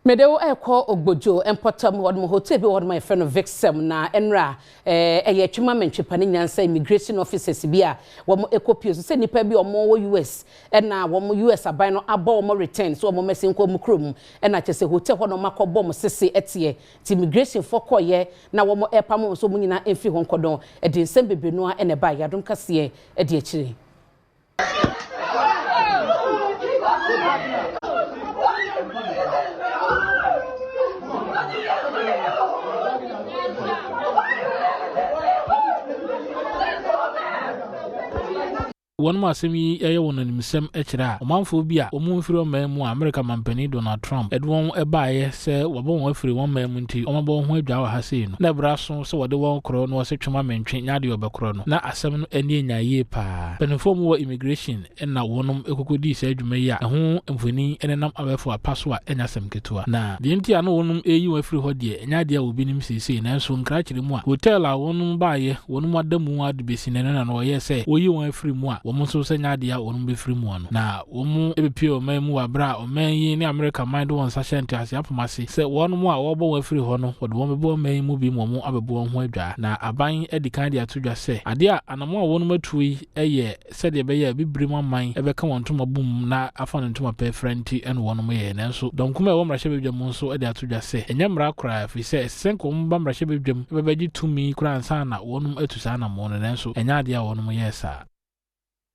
Mede wo ɛkɔ Ogbodwo mpɔtam hɔ hotel bi wɔ hɔ yɛfrɛ no Vixem na ɛnra ɛyɛ atwuma mɛntwepa ne nyansa immigration officers bi a wɔn ɛkɔ so sɛ nipa bi wɔn wɔ US ɛna wɔn US aban no abɔ wɔn return so wɔn mɛsi nkɔ wɔn kurom ɛna kyerɛ sɛ hotel hɔ na wɔn akɔbɔ wɔn sese ɛteɛ ti immigration fo kɔyɛ na wɔn ɛpam wɔn so wɔn nyinaa mfiri hɔ nkɔdɔn ɛde nsɛm bebree no a ɛna ɛba yadom kaseɛ ɛde akyire. Wɔn mu asɛm yi yɛ wɔn animsɛm kyerɛ a ɔmanfoɔ bi a wɔn mfiri ɔman mu a Amerika mampanin Donald Trump de wɔn baeɛ sɛ wɔabɔ wɔn afiri wɔn man mu nti wɔabɔ wɔn ho adwaa wɔ ha sei no, na ɛberɛ aso sɛ wɔde wɔn korɔ na wɔse twema mentwe nyɛ adeɛ wɔbɛkorɔ no, na asɛm no ani anya yie paa. Mpanimfoɔ a wɔwɔ immigration na wɔnom kɔkɔdii saa dwuma yi a ɛho mfoni nenam abɛɛfo apa so a ɛnyɛ asɛm ketewa. Na deɛ nti a na wɔnom reyi wɔn afiri hɔ deɛ ɛnyɛ adeɛ a obi nim seesei, nanso nkrakyere mu a hotel a wɔnom baeɛ wɔnom ada mu ara de bɛsi nnɛ no na na wɔyɛɛ sɛ wɔyi wɔn afiri mu a wɔn nso sɛ nyɛ adeɛ a wɔnom bɛfiri mu ano. Na wɔn bɛpue ɔman mu wɔ aberɛ a ɔman yi ne Amerika man de wɔn nsa hyɛ nteaseɛ apam ase sɛ wɔnom a wɔrebɔ wɔn afiri hɔ no wɔde wɔn bɛba ɔman yi mu bi ma wɔn abɛbɔ wɔn ho adwaa. Na aban adi kan de ato dwa sɛ adeɛ a anamɔn a wɔnom atuo yi yɛ sɛdeɛ ɛbɛyɛ a Abibirem aman bɛka wɔn ntoma bom na afa no ntoma pɛ afira nti na wɔnom yɛɛ. Nanso dɔm kumaa a ɛwɔ mmarahyɛbadwa mu nso de ato dwa sɛ ɛnyɛ mmara koraa ɛfiri sɛ ɛsɛ sɛ nka wɔn ba mmarahyɛbadwam bɛbɛgye tumi koraa ansa na wɔnom atu saa anammɔn no nanso ɛnyɛ adeɛ a wɔnom yɛɛ saa.